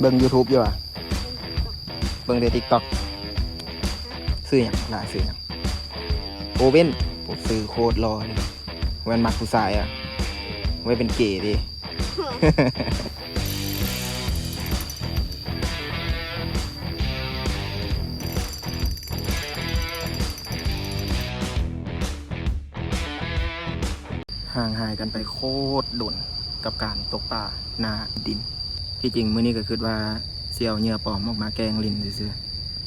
ເບິ່ງຢູທູບຢູ່ຫວາ? ເບິ່ງແຕ່ຕິກຕັອກ. ຊື່ຫຍັງ? ຫຼ້າຊື່ຫຍັງ? ໂອເວັນ. ໂອ້ ຊື່ໂຄດຫຼໍ່ເລີຍ. ແມ່ນມັກຜູ້ຊາຍອະ? ໄວ້ເປັນເກເດ້. ຫ່າງຫາຍກັນໄປໂຄດດົນກັບການຕົກປາໜ້າດິນ. ທີ່ຈິງມື້ນີ້ກໍຄິດວ່າຊິເອົາເຫຍື່ອປອມອອກມາແກ່ງຫຼິ້ນຊື່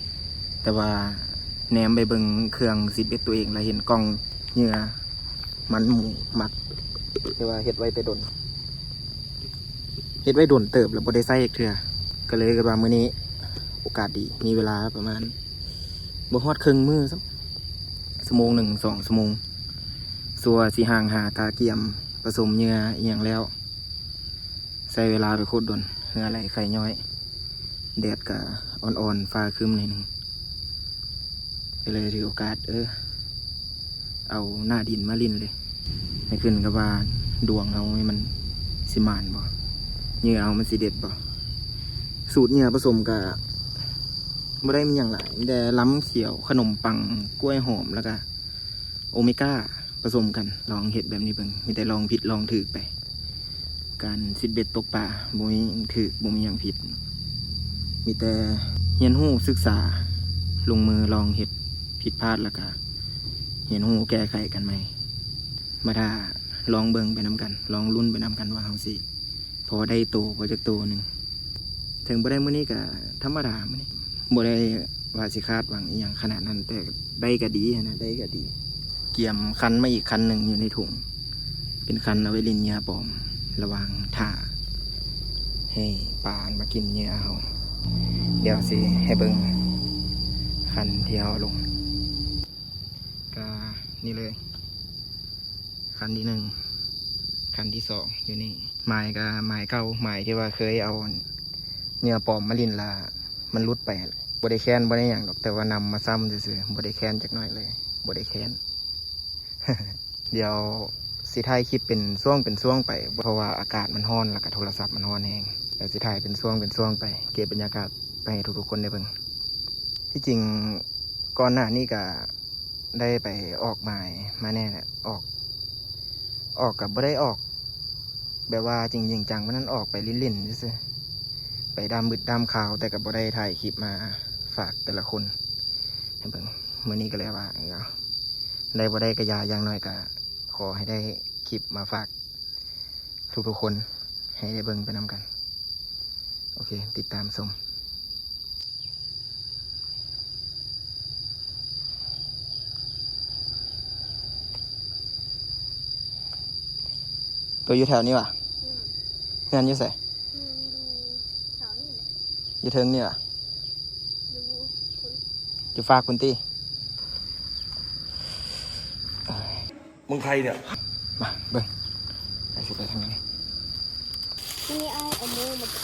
ໆ, ແຕ່ວ່າແນມໄປເບິ່ງເຄື່ອງຊິດເບັດຕົວເອງ ແລ້ວເຫັນກ່ອງເຫຍື່ອມັນໝູໝັກ, ແຕ່ວ່າເຮັດໄວ້ແຕ່ດົນ, ເຮັດໄວ້ດົນເຕີບແລ້ວບໍ່ໄດ້ໃຊ້ຈັກເທື່ອ. ກໍເລີຍຄິດວ່າມື້ນີ້ໂອກາດດີ, ມີເວລາປະມານບໍ່ຮອດເຄິ່ງມື້ຊ້ຳ, ຊົ່ວໂມງໜຶ່ງ ສອງຊົ່ວໂມງ, ຊົ່ວຊິຫາງຫາກະກຽມປະສົມເຫຍື່ອອີ່ຫຍັງແລ້ວ. ໃຊ້ເວລາໄປໂຄດດົນ, ເຫື່ອໄຫຼໄຂ້ຍ້ອຍ, ແດດກະອ່ອນໆ ຟ້າຄຶ້ມໜ້ອຍໜຶ່ງ, ກໍເລີຍຖືໂອກາດ ເອີ ເອົາໜ້າດິນມາຫຼິ້ນເລີຍ. ໃຫ້ຂຶ້ນກັບວ່າດວງເຮົານີ້ມັນຊິໝານບໍ່, ເຫຍື່ອເຮົາມັນຊິເດັດບໍ່. ສູດເຫຍື່ອປະສົມກະບໍ່ໄດ້ມີຫຍັງຫຼາຍ, ມີແຕ່ລຳຂຽວ, ຂະໜົມປັງ, ກ້ວຍຫອມ ແລ້ວກະໂອເມກາ ປະສົມກັນ. ລອງເຮັດແບບນີ້ເບິ່ງ, ມີແຕ່ລອງຜິດລອງຖືກໄປ. ການຊິດເບັດຕົກປາ ບໍ່ມີຫຍັງຖືກ ບໍ່ມີຫຍັງຜິດ, ມີແຕ່ຮຽນຮູ້ສຶກສາ, ລົງມືລອງເຮັດ, ຜິດພາດແລ້ວກະຮຽນຮູ້ແກ້ໄຂກັນໃໝ່. ມາຖ້າລອງເບິ່ງໄປນຳກັນ, ລອງລຸ້ນໄປນຳກັນວ່າເຮົາຊິພໍໄດ້ໂຕບໍ່ຈັກໂຕໜຶ່ງ. ເຖິງບໍ່ໄດ້ມື້ນີ້ກະທຳມະດາ, ມື້ນີ້ບໍ່ໄດ້ວ່າຊິຄາດຫວັງອີ່ຫຍັງຂະໜາດນັ້ນ, ແຕ່ໄດ້ກະດີຫັ້ນນະ, ໄດ້ກະດີ. ກຽມຄັນມາອີກຄັນໜຶ່ງຢູ່ໃນຖົງ, ເປັນຄັນເອົາໄວ້ຫຼິ້ນເຫຍື່ອປອມ ລະຫວ່າງຖ້າໃຫ້ປາມັນມາກິນເຫຍື່ອເຮົາ. ດຽວຊິໃຫ້ເບິ່ງຄັນທີ່ເຮົາລົງ, ກະນີ້ເລີຍ, ຄັນທີໜຶ່ງ, ຄັນທີສອງຢູ່ນີ້. ໝາຍກະໝາຍເກົ່າ, ໝາຍທີ່ວ່າເຄີຍເອົາເຫຍື່ອປອມມາຫຼິ້ນລະມັນຫຼຸດໄປ. ບໍ່ໄດ້ແຄ້ນ ບໍ່ໄດ້ຫຍັງດອກ, ແຕ່ວ່ານຳມາຊ້ຳຊື່ໆ, ບໍ່ໄດ້ແຄ້ນຈັກໜ້ອຍເລີຍ, ບໍ່ໄດ້ແຄ້ນ. ດຽວຊິຖ່າຍຄລິບເປັນຊ່ວງເປັນຊ່ວງໄປ, ເພາະວ່າອາກາດມັນຮ້ອນ ແລ້ວກະໂທລະສັບມັນຮ້ອນແຮງ. ດຽວຊິຖ່າຍເປັນຊ່ວງເປັນຊ່ວງໄປ, ເກັບບັນຍາກາດໄປໃຫ້ທຸກໆຄົນໄດ້ເບິ່ງ. ທີ່ຈິງກ່ອນໜ້ານີ້ກະ ໄດ້ໄປອອກໝາຍມາແດ່ແຫຼະ, ອອກ ອອກກໍບໍ່ໄດ້ອອກແບບວ່າຈິງໆຈັງປານນັ້ນ, ອອກໄປຫຼິ້ນໆຊື່ໆ, ໄປດາມມືດດາມຄາວ, ແຕ່ກໍບໍ່ໄດ້ຖ່າຍຄລິບມາຝາກແຕ່ລະຄົນໃຫ້ເບິ່ງ. ມື້ນີ້ກໍເລີຍວ່າ ເອີ ໄດ້ບໍ່ໄດ້ກໍຢ່າ, ຢ່າງໜ້ອຍກໍຂໍໃຫ້ໄດ້ຄລິບມາຝາກທຸກໆຄົນໃຫ້ໄດ້ເບິ່ງໄປນຳກັນ. ໂອເຄ, ຕິດຕາມຊົມ. ໂຕຢູ່ແຖວນີ້ຫວາ? ແມ່ນ. ເຮືອນຢູ່ໃສ? ເຮືອນຢູ່ແຖວນີ້ແຫຼະ. ຢູ່ເທິງນີ້ຫວາ? ຢູ່ພຸ້ນ. ຢູ່ຟາກພຸ້ນຕິ? ເອີຍ. ເມືອງໄທເນຍ. ມາເບິ່ງ ໄປຊິໄປທາງໃດ. ນີ້ອ້າຍເອົາໝູມາຈັກ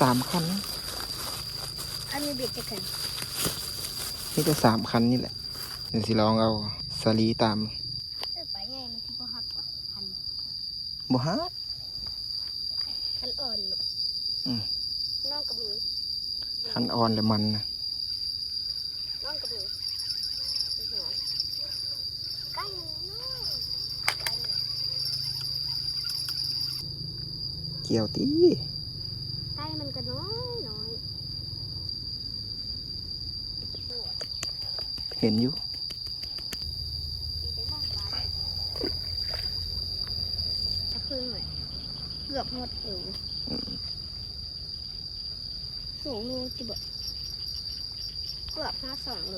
ສາມຄັນ. ອັນນີ້ເບັດຈັກຄັນ? ມີແຕ່ສາມຄັນນີ້ແຫຼະ. ດຽວຊິລອງເອົາສາລີຕາມ. ເອີ ປາໃຫຍ່ມັນຊິບໍ່ຫັກຫວາ? ຄັນ ບໍ່ຫັກ. ຄັນອ່ອນເນາະ. ອືມ. ນ້ອງກໍມີ. ຄັນອ່ອນແລ້ວມັນນະ. ນ້ອງກໍມີ. ໄກ່ມັນນ້ອຍ. ກ່ຽວຕິ. ໄກ່ມັນກໍນ້ອຍນ້ອຍ. ເຫັນຢູ່. ຈະເພິ່ງເລີຍ ເກືອບຮອດໂລ. ອືມ. ສອງໂລຕິບໍ? ເກືອບຮອດສອງໂລ.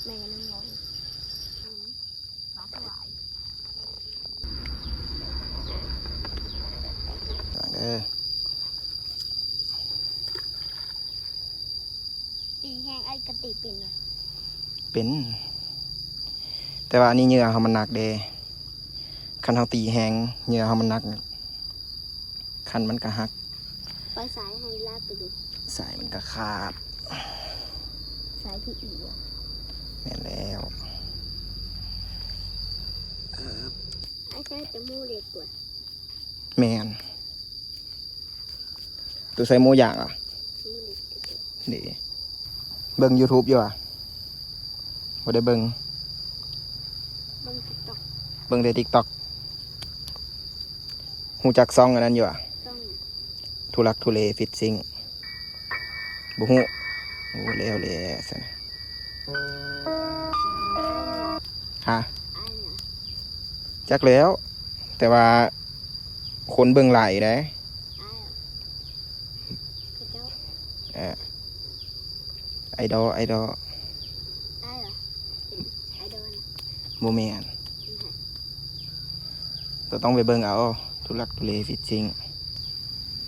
ແມ່ນຳລອງ. ອືມ. ປາສະຫວາຍ. ເດີ. ຕີແຮງອ້າຍກໍຕີເປັນຫວາ? ເປັນ. ແຕ່ວ່າອັນນີ້ເຫຍື່ອເຮົາມັນໜັກເດ້. ຄັນເຮົາຕີແຮງ ເຫຍື່ອເຮົາມັນໜັກ ຄັນມັນກະຫັກ. ໄປສາຍໃຫ້ລາດໄປດູ. ສາຍມັນກະຂາດ. ສາຍທີ່ອີຫວະ? ແມ່ນແລ້ວ. ເອີ. ອ້າຍໃຊ້ແຕ່ໝູເລັກກວ່າ. ແມ່ນ. ໂຕໃສ່ໝູຢາງຫວາ? ນີ້ ເບິ່ງ YouTube ຢູ່ຫວາ? ບໍ່ໄດ້ເບິ່ງ ເບິ່ງ TikTok ເບິ່ງແຕ່ TikTok. ຮູ້ຈັກຊ່ອງອັນນັ້ນຢູ່ຫວາ? ຊ່ອງ ທຸລັກທຸເລ ຟິດຊິງ ບໍ່ຮູ້? ໂອ້ ແລ້ວແຫຼະຊັ້ນ. ຮະ? ອ້າຍຫຍັງ? ຈັກແລ້ວ ແຕ່ວ່າຄົນເບິ່ງຫຼາຍຢູ່ໃດ໋. ອ້າຍ ເຂົາເຈົ້າ ເອີ ໄອດອລ ໄອດອລ. ອ້າຍຫວາ? ເປັນໄອດອລນະ? ບໍ່ແມ່ນ. ເຈົ້າຕ້ອງໄປເບິ່ງເອົາ ທຸລັກທຸເລ ຟິດຊິງ.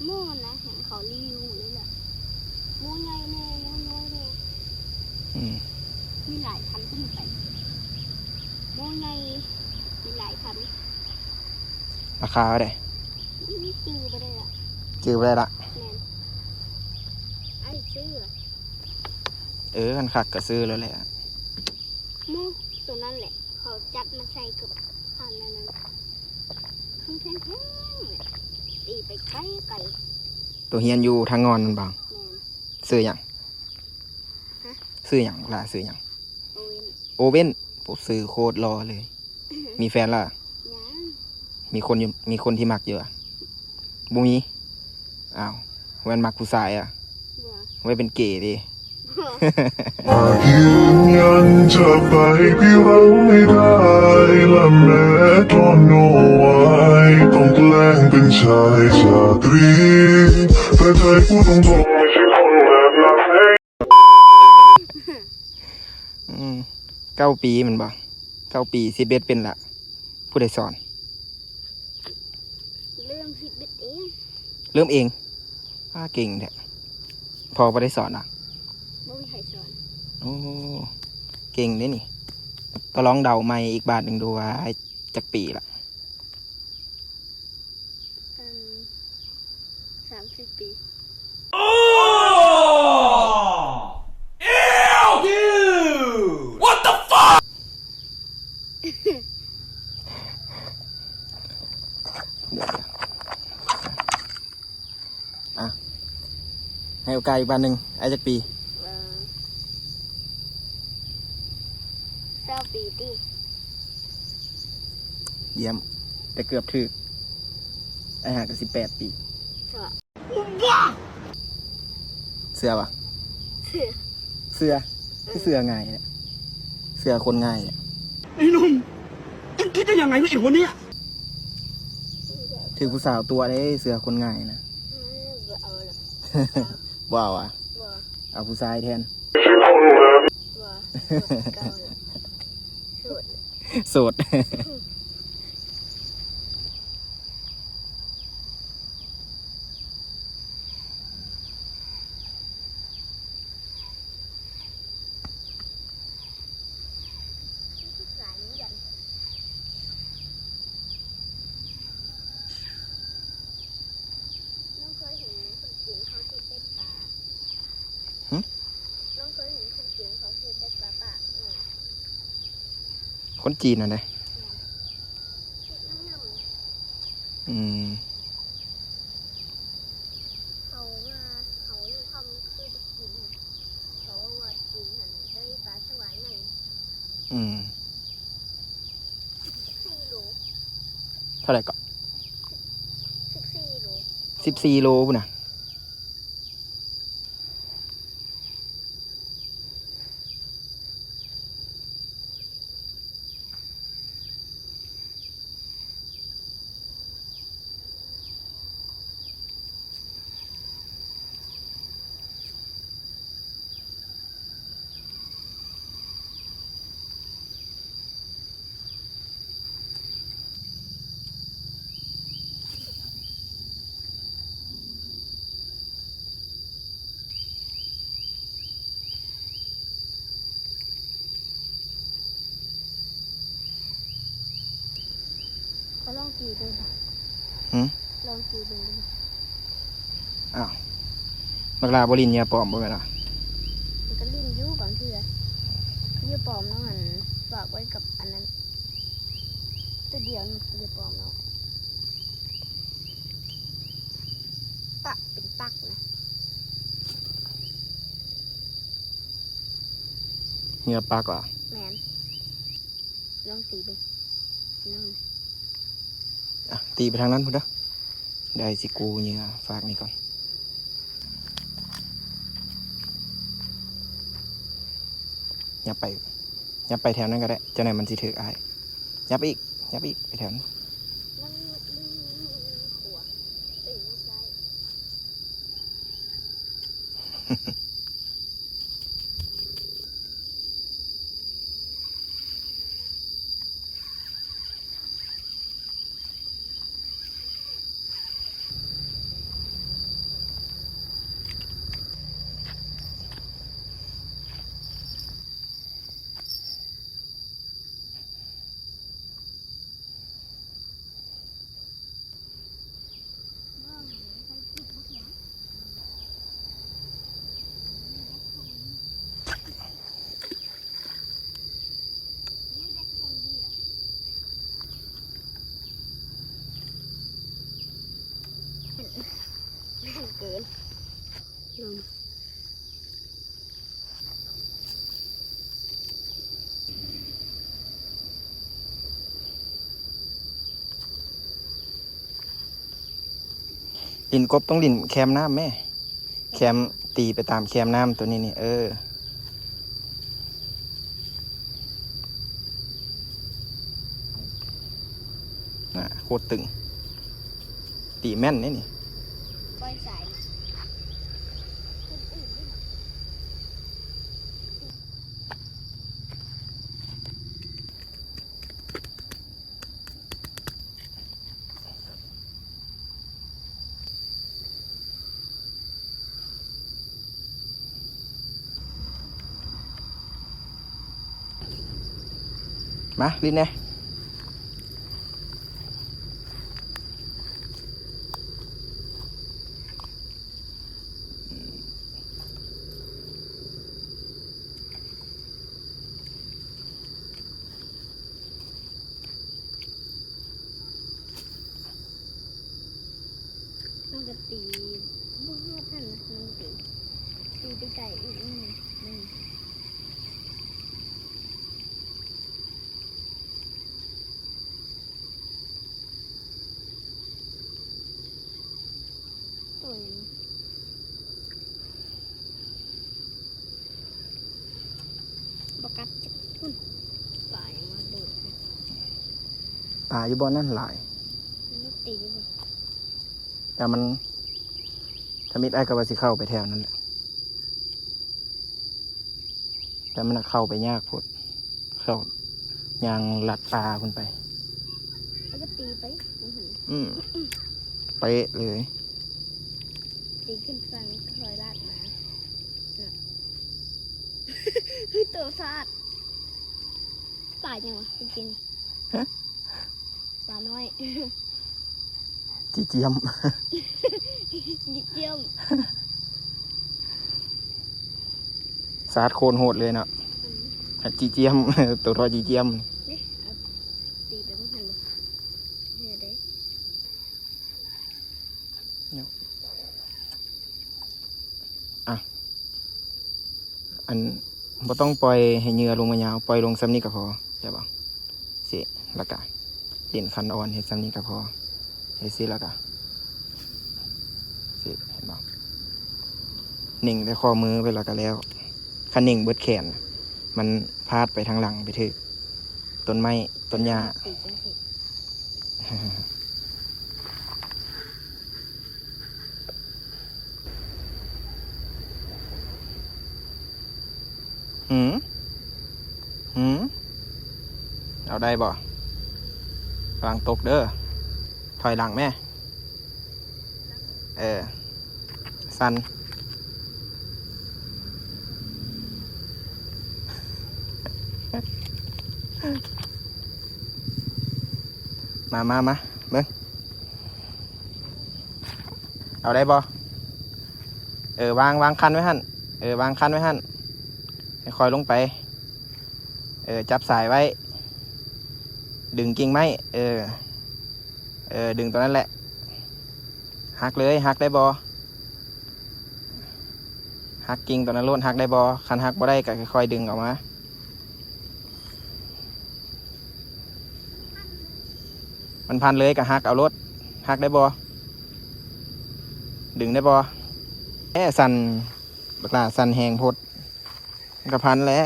ໝໍນະ ເຫັນເຂົາຣີວິວເລີຍລະ ໝໍໃຫຍ່ແດ່ ໝໍນ້ອຍແດ່. ອືມ ມີຫຼາຍພັນຂຶ້ນໄປ ໝໍໃຫຍ່ມີຫຼາຍພັນ. ລາຄາເທົ່າໃດ? ອືມ ຈື່ບໍ່ໄດ້ລະ ຈື່ບໍ່ໄດ້ລະ. ແມ່ນ ອ້າຍຊື້ຫວາ? ເອີ ຄັນຄັກກະຊື້ແລ້ວແຫຼະ. ໝໍໂຕນັ້ນແຫຼະ ເຂົາຈັດມາໃສ່ກັບອັນນັ້ນ ຄັນແພງໆ ຕີໄປໄກໆ. ໂຕຮຽນຢູ່ທາງງອນນັ້ນບໍ່? ແມ່ນ. ຊື່ຫຍັງ? ຮະ? ຊື່ຫຍັງ? ຫຼ້າຊື່ຫຍັງ? ໂອເວັນ. ໂອເວັນ. ໂອ້ ຊື່ໂຄດຫຼໍ່ເລີຍ. ມີແຟນລະ? ຍັງ. ມີຄົນຢູ່ ມີຄົນທີ່ມັກຢູ່ລະ? ບໍ່ມີ. ອ້າວ ແມ່ນມັກຜູ້ຊາຍອະ? ບໍ່. ໄວ້ເປັນເກຕິ? ບໍ່. ອືມ ເກົ້າປີແມ່ນບໍ່? ເກົ້າປີ ສິບເອັດເປັນລະ. ຜູ້ໃດສອນ? ເລີ່ມສິບເອັດເອງ. ເລີ່ມເອງ? ອ້າ ເກັ່ງແທ້. ພໍ່ບໍ່ໄດ້ສອນຫວາ? ບໍ່ມີໃຜສອນ. ໂອ້ ເກັ່ງເດ້ນີ້. ກໍລອງເດົາໃໝ່ອີກບາດໜຶ່ງດູວ່າຈັກປີລະ? ເອີ່ມ ສາມສິບປີ. ອ່ະ ໃຫ້ໂອກາດອີກບາດໜຶ່ງ. ອ້າຍຈັກປີ? ເອີ່ມ ຊາວປີຕິ. ຢ້ຽມ ແຕ່ເກືອບຖືກ. ອ້າຍຫາກະສິບແປດປີ. ເຊື່ອບໍ່? ເຊື່ອ. ເຊື່ອ ຄືເຊື່ອງ່າຍແທ້ ເຊື່ອຄົນງ່າຍແທ້. ໄອ້ໜຸ່ມ ເອັງຄິດໄດ້ຍັງໄງວະ ໄອ້ຫົວເນຍ? ຖືກຜູ້ສາວຕົວະເດ້ ເຊື່ອຄົນງ່າຍນະ. ອືມ ບໍ່ເອົາລະ. ບໍ່ເອົາຫວາ? ບໍ່. ເອົາຜູ້ຊາຍແທນ. ບໍ່. ໂສດ. ໂສດ. ນ້ອງເຄີຍເຫັນຄົນຈີນເຂົາຊິໄດ້ປາ? ຫຶ? ນ້ອງເຄີຍເຫັນຄົນຈີນເຂົາຊິໄດ້ປາປາກ ຄົນຈີນຫັ້ນເດ້? ແມ່ນ. ອືມ ເຂົາວ່າເຂົາຢູ່ຄຳຄືໄປກິນຫັ້ນ ເຂົາເວົ້າວ່າກິນຫັ້ນໄດ້ປາສະຫວາຍໃຫຍ່. ອືມ ສິບສີ່ໂລ. ເທົ່າໃດເກາະ? ສິບສີ່ໂລ. ສິບສີ່ໂລພຸ້ນນະ. ຂໍລອງຈີເບິ່ງ. ຫຶ? ລອງຈີເບິ່ງດູ. ອ້າວ ບັກຫຼ້າບໍ່ຫຼິ້ນເຫຍື່ອປອມບໍ່ແມ່ນຫວາ? ມັນກໍຫຼິ້ນຢູ່ບາງເທື່ອ. ເຫຍື່ອປອມນ້ອງຫັ້ນຝາກໄວ້ກັບອັນນັ້ນ ໂຕດຽວນີ້ເຫຍື່ອປອມນ້ອງ ປະເປັນປັກນະ. ເຫຍື່ອປັກຫວາ? ແມ່ນ. ລອງຕີເບິ່ງ. ອະ ຕີໄປທາງນັ້ນພຸ້ນເດີ. ດຽວອ້າຍຊິກູ້ເຫຍື່ອຟາກນີ້ກ່ອນ. ຫຍັບໄປ ຫຍັບໄປແຖວນັ້ນກໍໄດ້. ຈັ່ງໃດມັນຊິຖືກອ້າຍ. ຫຍັບອີກ ຫຍັບອີກ ໄປແຖວນັ້ນ. ເກີນ ຫຼິ້ນກົບຕ້ອງຫຼິ້ນແຄມນ້ຳແມ້. ແຄມ ຕີໄປຕາມແຄມນ້ຳໂຕນີ້ນີ້ ເອີ ນະ ໂຄດຕຶງ ຕີແມ່ນເດ້ນີ້. ປ່ອຍສາຍ ມາຫຼິ້ນແດ່. ນ້ອງກໍຕີບໍ່ຮອດຫັ້ນນະ ນ້ອງຕີ ຕີໄປໄກອີກ ອືມ ໂຕຫຍັງ ບໍ່ກັດຈັກ ພຸ້ນ ປາຫຍັງມາໂດດ ປາຢູ່ບ່ອນນັ້ນຫຼາຍ ມັນຕີຢູ່ບໍ່ ແຕ່ມັນ ທຳອິດອ້າຍກໍວ່າຊິເຂົ້າໄປແຖວນັ້ນແຫຼະ ແຕ່ມັນເຂົ້າໄປຍາກໂພດ ເຂົ້າ ຍ່າງລັດປ່າພຸ້ນໄປ ແລ້ວກໍຕີໄປ ອືມ ເປະເລີຍ ຕີຂຶ້ນຝັ່ງຄ່ອຍລາດມາ ນະ ເຮີ້ຍ ໂຕສາດ ປາຫຍັງວະ ກິນ ຮະ? ປານ້ອຍ ຈີ່ຈຽມ ຈີ່ຈຽມ ສາດໂຄດໂຫດເລີຍເນາະ ອືມ ຈີ່ຈຽມ ໂຕເທາະຈີ່ຈຽມ ນີ້ ເອົາຕີໄປເບິ່ງຫັ້ນເບິ່ງ ເຮັດໄດ້ ອ່ະ ອັນ ບໍ່ຕ້ອງປ່ອຍໃຫ້ເຫຍື່ອລົງມາຍາວ ປ່ອຍລົງສ່ຳນີ້ກໍພໍ ໄດ້ບໍ່? ຊິ ແລ້ວກະຫຼິ້ນຄັນອ່ອນ ເຮັດສ່ຳນີ້ກໍພໍ ເຮັດຊິ ແລ້ວກະ ຊິ ເຫັນບໍ່? ເໜັງແຕ່ຂໍ້ມືໄປແລ້ວກະແລ້ວ ຄັນເໜັງເບິດແຂນ ມັນພາດໄປທາງຫຼັງ ໄປຖືກຕົ້ນໄມ້ ຕົ້ນຫຍ້າ ຫືມ ຫືມ ເອົາໄດ້ບໍ່? ລະວັງຕົກເດີ ຖອຍຫຼັງແມ້ ເອີ ສັ່ນ ມາ ມາ ມາ ເບິ່ງ ເອົາໄດ້ບໍ່? ເອີ ວາງ ວາງຄັນໄວ້ຫັ້ນ ເອີ ວາງຄັນໄວ້ຫັ້ນ ຄ່ອຍໆລົງໄປ ເອີ ຈັບສາຍໄວ້ ດຶງກິ່ງໄມ້ ເອີ ເອີ ດຶງຕົວນັ້ນແຫຼະ ຫັກເລີຍ ຫັກໄດ້ບໍ່? ຫັກກິ່ງຕົວນັ້ນໂລດ ຫັກໄດ້ບໍ່? ຄັນຫັກບໍ່ໄດ້ກໍຄ່ອຍໆດຶງອອກມາ ມັນພັນເລີຍກໍຫັກເອົາໂລດ. ຫັກໄດ້ບໍ່? ດຶງໄດ້ບໍ່? ແອ ສັ່ນ ບັກຫຼ້າ ສັ່ນແຮງໂພດ. ມັນກໍພັນແຫຼະ.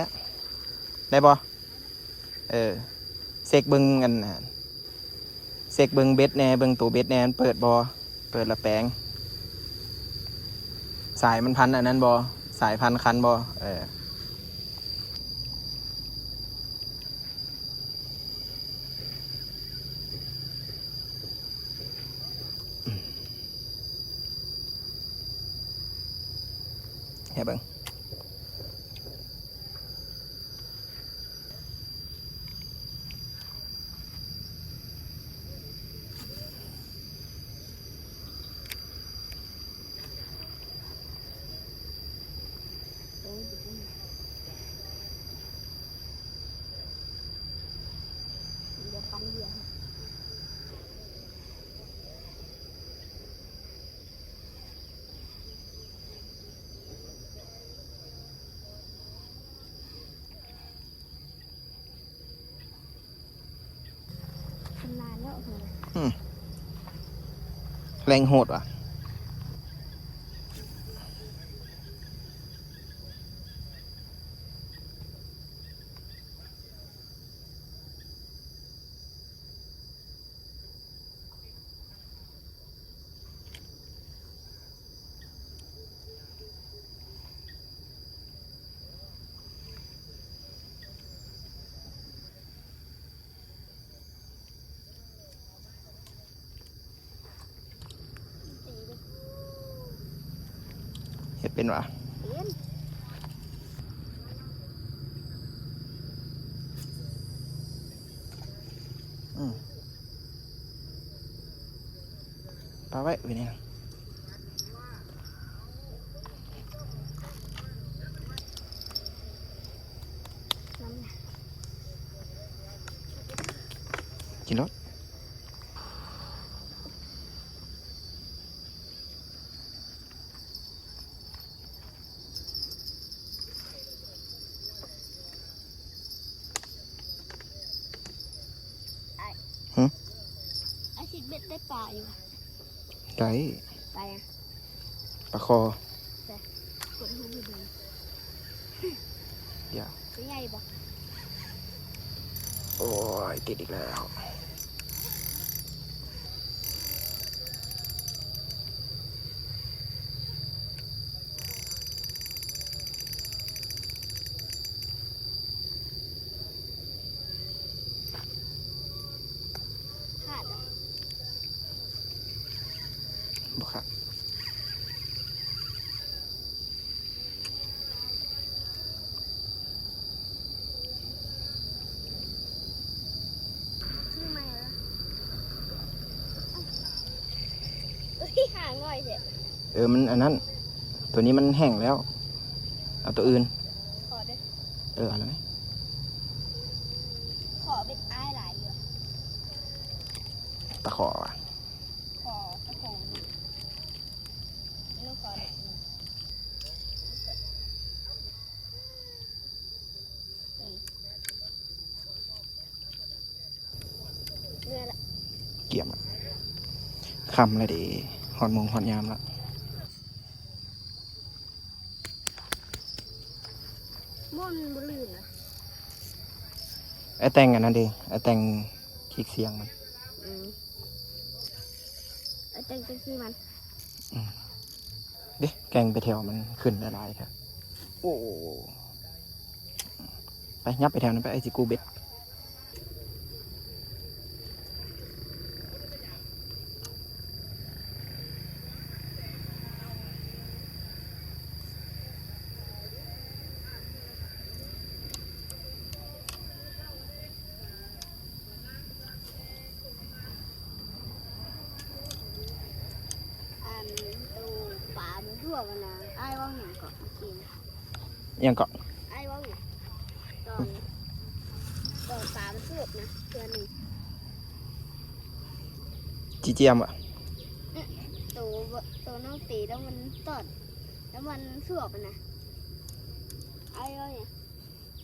ໄດ້ບໍ່? ເອີ ເຊັກເບິ່ງອັນ ເຊັກເບິ່ງເບັດແດ່ ເບິ່ງໂຕເບັດແດ່ ມັນເປີດບໍ່? ເປີດແລ້ວແປງ. ສາຍມັນພັນອັນນັ້ນບໍ່? ສາຍພັນຄັນບໍ່? ເອີ. ໃຫ້ເບິ່ງ. ຊຳນານເນາະ. ອືມ ແຮງໂຫດວ່ະ. ເຮັດເປັນຫວາ? ເປັນ. ອືມ ປະໄວ້ໄວ້ນີ້ນະ. ກິນໂລດ. ອ້າຍ ຫື? ອ້າຍຊິເບັດໄດ້ປາຢູ່ບໍ່? ໄດ້. ປາຫຍັງ? ປາຄໍ່. ໃສ? ກົດຮູບໃຫ້ເບິ່ງ. ຢ່າ. ໂຕໃຫຍ່ບໍ່? ໂອ້ຍ ຕິດອີກແລ້ວ. ຂາດບໍ່? ບໍ່ຂາດ. ຊື້ໃໝ່ລະ. ເອີຍ ຫາງໜ້ອຍແທ້. ເອີ ມັນອັນນັ້ນ ໂຕນີ້ມັນແຫ້ງແລ້ວ. ເອົາໂຕອື່ນ. ຂໍເດີ້. ເອີ ເອົາແລ້ວ. ຂໍເບັດອ້າຍຫຼາຍຢູ່. ຕະຂໍຫວາ? ຂໍຕະຂົງ. ເມື່ອຍລະ. ກຽມລະ. ຄ່ຳລະເດ ຮອດໂມງຮອດຍາມລະ. ມັນບໍ່ລື່ນນະ. ອ້າຍແຕ່ງອັນນັ້ນເດ ອ້າຍແຕ່ງຄລິກສຽງມັນ. ອືມ ອ້າຍແຕ່ງຈັງຊີ້ມັນ. ອືມ. ເດ້ ແກ່ງໄປແຖວມັນຂຶ້ນຫຼາຍໆແທ້. ໂອ້ ໄປ ຫຍັບໄປແຖວນັ້ນໄປ ອ້າຍຊິກູ້ເບັດ. ອັນໂຕປາມັນລວກຫັ້ນນະ ອ້າຍເວົ້າຫຍັງເກາະເມື່ອກີ້? ຫຍັງເກາະ? ອ້າຍເວົ້າຫຍັງ? ຕອນ ຕອນປາມັນລວກນະ ເທື່ອໜຶ່ງ ຈີ່ຈຽມຫວາ? ອື ໂຕ ໂຕນ້ອງເຕ ແລ້ວມັນຕອດ ແລ້ວມັນລວກຫັ້ນນະ ອ້າຍເວົ້າຫຍັງ?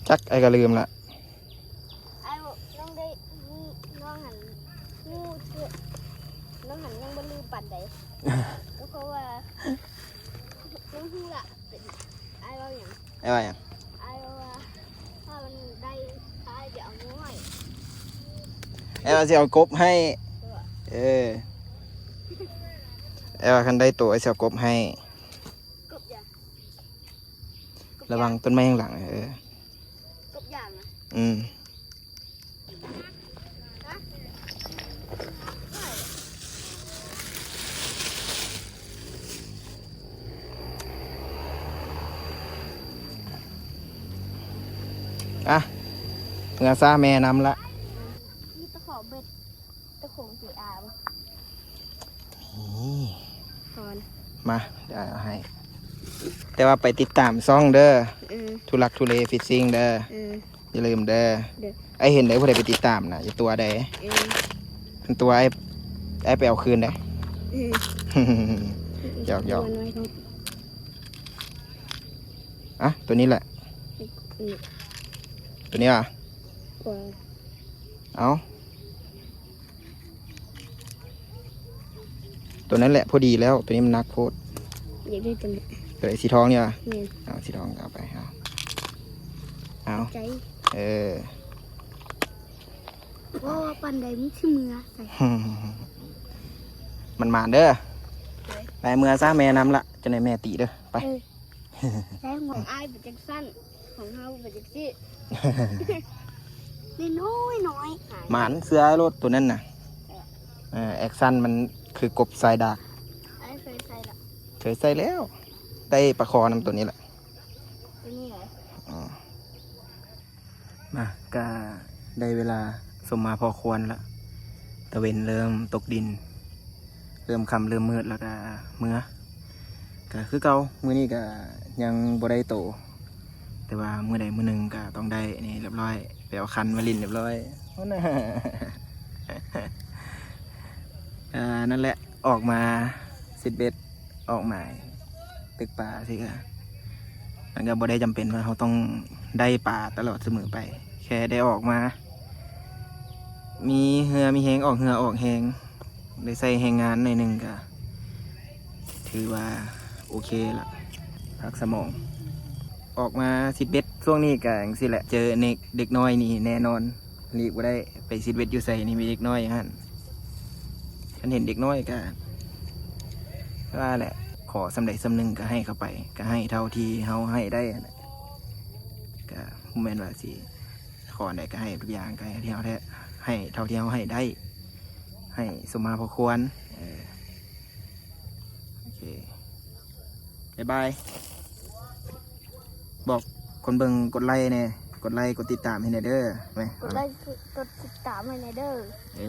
ຈັກ ອ້າຍກໍລືມລະ. ອ້າຍບອກນ້ອງໄດ້ ນ້ອງຫັ້ນ ຄື ນ້ອງຫັ້ນຍັງບໍ່ລືມປານໃດ ກໍເພາະວ່ານ້ອງຮູ້ລະ ເປັນ ອ້າຍເວົ້າຫຍັງ? ອ້າຍວ່າຫຍັງ? ອ້າຍເວົ້າວ່າ ຖ້າມັນໄດ້ ອ້າຍຈະເອົາມາໃຫ້ ອ້າຍວ່າຊິເອົາກົບໃຫ້ ເອີ ອ້າຍວ່າຄັນໄດ້ໂຕ ອ້າຍຊິເອົາກົບໃຫ້. ກົບຫຍັງ? ລະວັງຕົ້ນໄມ້ຂ້າງຫຼັງ ເອີ ກົບຢາງນະ? ອືມ. ອ່ະ ເມືອຊາແມ່ນຳລະ ມີຕະຂໍເບັດ ຕະຂົງເຈອາບໍ່? ນີ້ ກ່ອນ ມາ ດຽວເອົາໃຫ້ ແຕ່ວ່າໄປຕິດຕາມຊ່ອງເດີ ເອີ ທຸລັກທຸເລຟິດຊິງເດີ ເອີ ຢ່າລືມເດີ ເດີ ອ້າຍເຫັນໄດ໋ ຜູ້ໃດໄປຕິດຕາມນະ ຢ່າຕົວະເດີ ເອີ ຄັນຕົວະອ້າຍ ອ້າຍໄປເອົາຄືນເດີ ເອີ ຫຍອກໆ ຕົວນ້ອຍເນາະ ອ່ະ ຕົວນີ້ແຫຼະ ອືມ ຕົວນີ້ຫວາ? ເອົາ ຕົວນັ້ນແຫຼະພໍດີແລ້ວ ຕົວນີ້ມັນໜັກໂພດ ຢາກໄດ້ຕົວນີ້ ຕົວໃດ ສີທອງນີ້ຫວາ? ແມ່ນ ເອົາ ສີທອງເອົາໄປ ເອົາ ເອົາ ໃຈ ເອີ ບໍ່ວ່າປານໃດ ມຶງຊິເມືອໃສ ມັນໝານເດີ ໄປເມືອຊະ ແມ່ນຳລະ ຈັ່ງໃດແມ່ຕິເດີ ໄປ ເອີ ໃຊ້ຂອງອ້າຍເປັນຈັ່ງຊັ້ນ ຂອງເຮົາເປັນຈັ່ງຊີ້ ນ້ອຍໆ ໝານເຊື່ອໂລດໂຕນັ້ນນະ ເອີ ແອັກຊັນມັນຄືກົບຊາຍດາກ ອ້າຍເຄີຍໃສ່ລະ ເຄີຍໃສ່ແລ້ວ ໄດ້ປາຄໍນຳໂຕນີ້ແຫຼະ ໂຕນີ້ເຫລອ? ອືມ. ມາ ກະໄດ້ເວລາສົມມາພໍຄວນລະ ຕາເວັນເລີ່ມຕົກດິນ ເລີ່ມຄ່ຳເລີ່ມມືດລະກະເມືອ ກະຄືເກົ່າ ມື້ນີ້ກະຍັງບໍ່ໄດ້ໂຕ ແຕ່ວ່າມື້ໃດມື້ໜຶ່ງກະຕ້ອງໄດ້ ນີ້ລຽບຮ້ອຍ ໄປເອົາຄັນມາຫຼິ້ນລຽບຮ້ອຍ ຫັ້ນນະ ກະນັ້ນແຫຼະ ອອກມາຊິດເບັດ ອອກໝາຍຕຶກປາຊີ້ກະ ມັນກະບໍ່ໄດ້ຈຳເປັນວ່າເຮົາຕ້ອງໄດ້ປາຕະຫຼອດສະເໝີໄປ ແຄ່ໄດ້ອອກມາ ມີເຫື່ອມີແຮງ ອອກເຫື່ອອອກແຮງ ໄດ້ໃຊ້ແຮງງານໜ້ອຍໜຶ່ງກະຖືວ່າໂອເຄລະ ພັກສະໝອງ ອອກມາຊິດເບັດ ຊ່ວງນີ້ກະຈັ່ງຊີ້ແຫຼະ ເຈີເດັກ ເດັກນ້ອຍນີ້ແນ່ນອນ ຫຼີກບໍ່ໄດ້ ໄປຊິດເບັດຢູ່ໃສນີ້ມີເດັກນ້ອຍຫັ້ນ ຄັນເຫັນເດັກນ້ອຍກະ ວ່າແຫຼະ ຂໍສ່ຳໃດສ່ຳໜຶ່ງກະໃຫ້ເຂົາໄປ ກະໃຫ້ເທົ່າທີ່ເຮົາໃຫ້ໄດ້ຫັ້ນແຫຼະ ກະບໍ່ແມ່ນວ່າຊິຂໍອັນໃດກະໃຫ້ທຸກຢ່າງ ກະໃຫ້ເທົ່າທີ່ເຮົາ ໃຫ້ເທົ່າທີ່ເຮົາໃຫ້ໄດ້ ໃຫ້ສົມມາພໍຄວນ ເອີ ໂອເຄ ບາຍບາຍ ບອກຄົນເບິ່ງກົດໄລ້ແນ່ ກົດໄລ້ກົດຕິດຕາມໃຫ້ແນ່ເດີ ແມ່ ກົດໄລ້ກົດຕິດຕາມໃຫ້ແນ່ເດີ ເອີ.